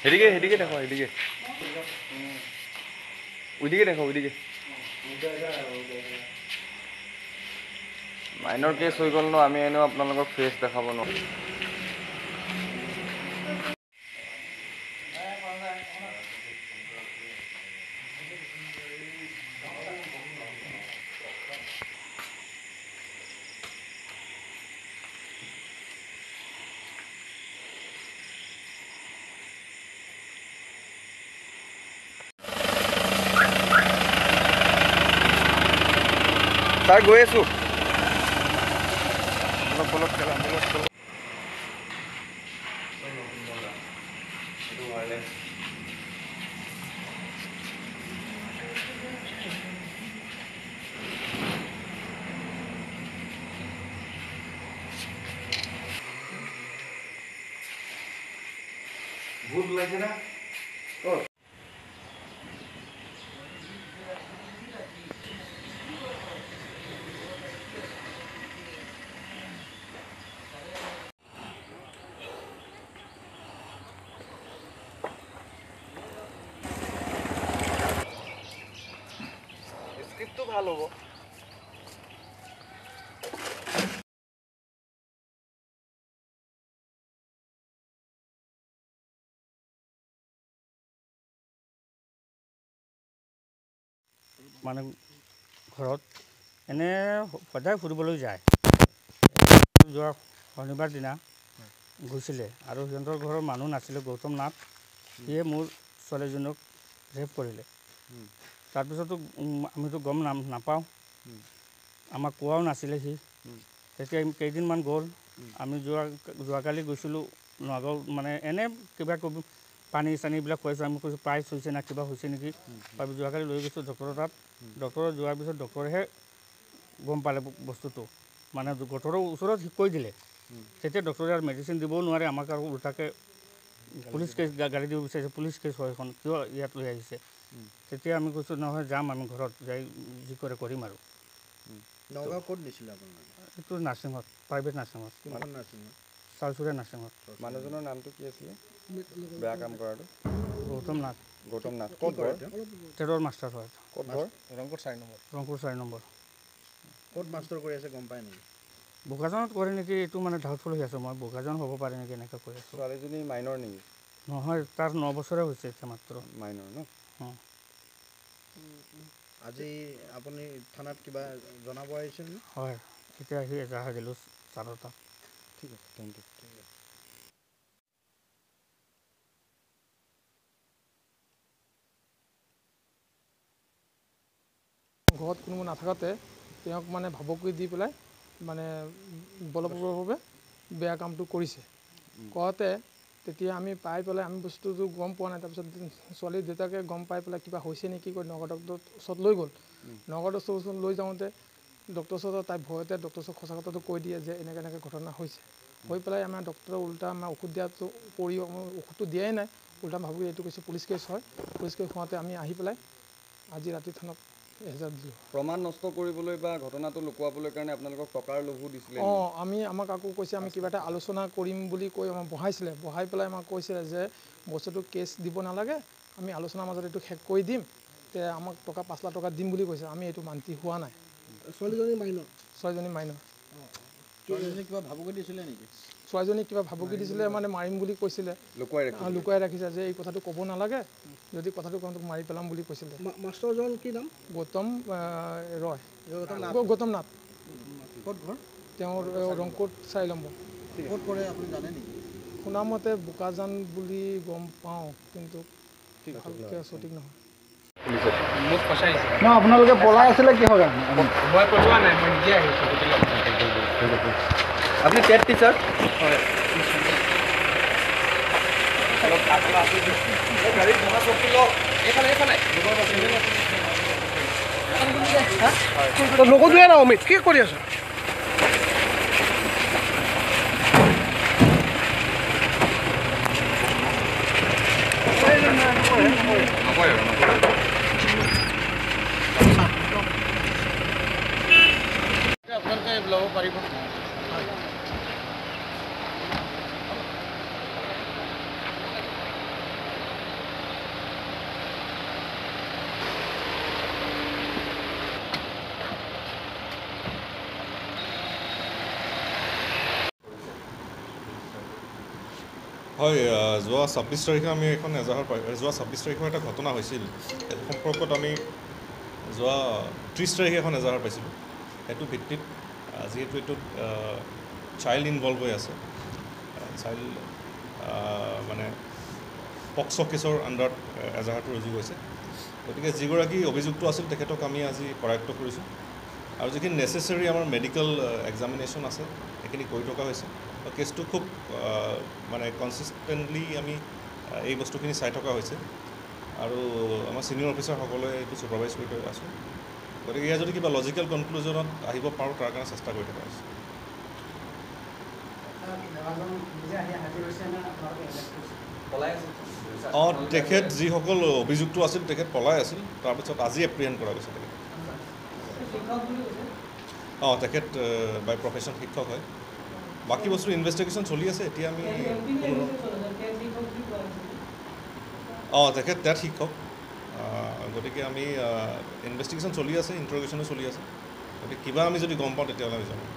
এদিকে এদিকে দেখো, এদিকে ওইদিকে দেখো, ওইদিকে মাইনৰ কেছ হৈ গ'ল ন, আমি এনেও আপোনালোকক ফেচ দেখাব নোৱাৰোঁ। ছাৰ গৈ আছোঁ, অলপ অলপ খেলা, অলপ অলপ। ভূত ওলাইছে না? স্ক্রিপ্টটো ভাল হ'ব। মানে ঘৰত এনে সদায় ফুৰিবলৈ যায়, যোৱা শনিবাৰ দিনা গৈছিলে আৰু সিহঁতৰ ঘৰৰ মানুহ নাছিলে, গৌতম নাথ, সিয়ে মোৰ ছোৱালীজনীক ৰেপ কৰিলে। তাৰপিছতো আমিতো গম নাপাওঁ, আমাক কোৱাও নাছিলে সি। তেতিয়া কেইদিনমান গ'ল, আমি যোৱাকালি গৈছিলোঁ নগাঁও, মানে এনে কিবা কিবি পানী চানী এইবিলাক খুৱাইছোঁ, আমি কৈছোঁ পাইছ হৈছে না কিবা হৈছে নেকি। তাৰপিছত যোৱাকালি লৈ গৈছোঁ ডক্টৰৰ তাত, ডক্টৰত যোৱাৰ পিছত ডক্টৰেহে গম পালে বস্তুটো, মানে ডক্টৰৰ ওচৰত কৈ দিলে। তেতিয়া ডক্টৰে আৰু মেডিচিন দিবও নোৱাৰে, আমাক আৰু উল্টাকৈ পুলিচ কেছ গালি দিব বিচাৰিছে, পুলিচ কেছ হয় এখন, কিয় ইয়াত লৈ আহিছে। তেতিয়া আমি কৈছোঁ নহয় যাম আমি ঘৰত যাই যি কৰে কৰিম আৰু। নগাঁও ক'ত নিছিলে আপোনালোকে? এইটো নাৰ্ছিঙত, প্ৰাইভেট নাৰ্ছিঙত, কোনখন নাৰ্ছিঙত? চালচুৰীয়া নাৰ্ছিঙত। মানুহজনৰ নামটো কি আছিলে বেয়া কাম কৰাটো? গৌতম নাথ। গৌতম নাথ। ক'ত ঘৰ? ট্ৰেডৰ মাষ্টাৰ হয়। ক'ত ঘৰ? ৰংপুৰ 4 নম্বৰ। ৰংপুৰ 4 নম্বৰ। ক'ত মাষ্টাৰ কৰি আছে গম পায় নেকি? বোকাজানত কৰে নেকি এইটো মানে ডাউটফুল হৈ আছোঁ মই, বোকাজান হ'ব পাৰে নেকি এনেকৈ কৈ আছোঁ। ছোৱালীজনী মাইনৰ নেকি? নহয়, তাৰ 9 বছৰে হৈছে এতিয়া মাত্ৰ। মাইনৰ ন? অঁ। আজি আপুনি থানাত কিবা জনাব আহিছিল নে? হয়, এতিয়া আহি এজাহাৰ দিলোঁ ছাৰৰ তাত। ঠিক আছে, thank U. ঠিক আছে। ঘৰত কোনো নাথাকোঁতে তেওঁক মানে ভাবুকি দি পেলাই মানে বলপূৰ্বকভাৱে বেয়া কামটো কৰিছে। কৰোঁতে তেতিয়া আমি পাই পেলাই আমি বস্তুটো গম পোৱা নাই। তাৰপিছত ছোৱালীৰ দেউতাকে গম পাই পেলাই কিবা হৈছে নেকি কৈ নগাঁও ডক্টৰৰ ওচৰত লৈ গ'ল। নগাঁও ডক্টৰৰ ওচৰত লৈ যাওঁতে ডক্টৰৰ ওচৰত তাই ভয়তে ডক্টৰৰ ওচৰত সঁচা কথাটো কৈ দিয়ে যে এনেকৈ এনেকৈ ঘটনা হৈছে। হৈ পেলাই আমাৰ ডক্টৰে উল্টা আমাৰ ঔষধ দিয়াটো উপৰিও ঔষধটো দিয়াই নাই, উল্টা ভাবুকি এইটো কৈছে পুলিচ কেছ হয়। পুলিচ কেছ হোৱাতে আমি আহি পেলাই আজি ৰাতি থানাত এহেজাৰ দিলোঁ। প্ৰমাণ নষ্ট কৰিবলৈ বা ঘটনাটো লুকুৱাবলৈ কাৰণে আপোনালোকক টকাৰ লোভো দিছিলে? অঁ, আমি আমাক আকৌ কৈছে আমি কিবা এটা আলোচনা কৰিম বুলি কৈ আমাক বহাইছিলে। বহাই পেলাই আমাক কৈছিলে যে বস্তুটো কেছ দিব নালাগে, আমি আলোচনাৰ মাজত এইটো শেষ কৰি দিম, তে আমাক টকা 5 লাখ টকা দিম বুলি কৈছে। আমি এইটো মান্তি হোৱা নাই। ছোৱালীজনী মাইনৰ? ছোৱালীজনী মাইনৰ। ছোৱালীজনী কিবা ভাবুকি দিছিলে নেকি? ছোৱালীজনীক কিবা ভাবুকি দিছিলে, মানে মাৰিম বুলি কৈছিলে, লুকুৱাই ৰাখিছে যে এই কথাটো ক'ব নালাগে, যদি কথাটো কওঁ তোক মাৰি পেলাম বুলি কৈছিলে। মাষ্টৰজন কি নাম? গৌতম ৰয়। গৌতম নাথ। ক'ত ঘৰ? তেওঁৰ ৰংপুৰ 4 নম্বৰ। ক'ত কৰে আপুনি জানে নেকি? শুনামতে বোকাজান বুলি গম পাওঁ, কিন্তু ভালকৈ সঠিক নহয়। মোক ফচাইছে। ন আপোনালোকে পলাই আছিলে কিহৰ কাৰণে? মই পলোৱা নাই, মই নিজে আহিছোঁ। আপুনি টেট টিচাৰ? হয়। লগত না অমিত কি কৰি আছ? আপোনালোকে ল'ব পাৰিব। হয়, যোৱা 26 তাৰিখে আমি এখন এজাহাৰ পাই, যোৱা 26 তাৰিখৰ এটা ঘটনা হৈছিল, সেইটো সম্পৰ্কত আমি যোৱা 30 তাৰিখে এখন এজাহাৰ পাইছিলোঁ। সেইটো ভিত্তিত যিহেতু এইটোত চাইল্ড ইনভলভ হৈ আছে, চাইল্ড মানে পক্স' কেছৰ আণ্ডাৰত এজাহাৰটো ৰুজু হৈছে। গতিকে যিগৰাকী অভিযুক্ত আছিল তেখেতক আমি আজি কৰায়ত্ব কৰিছোঁ আৰু যিখিনি নেচেচেৰী আমাৰ মেডিকেল এক্সামিনেশ্যন আছে সেইখিনি কৰি থকা হৈছে। কেছটো খুব মানে কনচিষ্টেণ্টলি আমি এই বস্তুখিনি চাই থকা হৈছে আৰু আমাৰ ছিনিয়ৰ অফিচাৰসকলে এইটো ছুপাৰভাইজ কৰি থৈ আছোঁ। গতিকে ইয়াৰ যদি কিবা লজিকেল কনক্লুজনত আহিব পাৰোঁ তাৰ কাৰণে চেষ্টা কৰি থকা হৈছে। অঁ, তেখেত যিসকল অভিযুক্ত আছিল তেখেত পলাই আছিল, তাৰপিছত আজি এপ্ৰিহেণ্ড কৰা গৈছে তেখেত। অঁ, তেখেত বাই প্ৰফেশ্যন শিক্ষক হয়। বাকী বস্তু ইনভেষ্টিগেশ্যন চলি আছে এতিয়া। আমি অঁ, তেখেত টেট শিক্ষক, গতিকে আমি ইনভেষ্টিগেশ্যন চলি আছে, ইণ্টাৰগেশ্যনো চলি আছে। গতিকে কিবা আমি যদি গম পাওঁ তেতিয়াহ'লে আমি জনাম।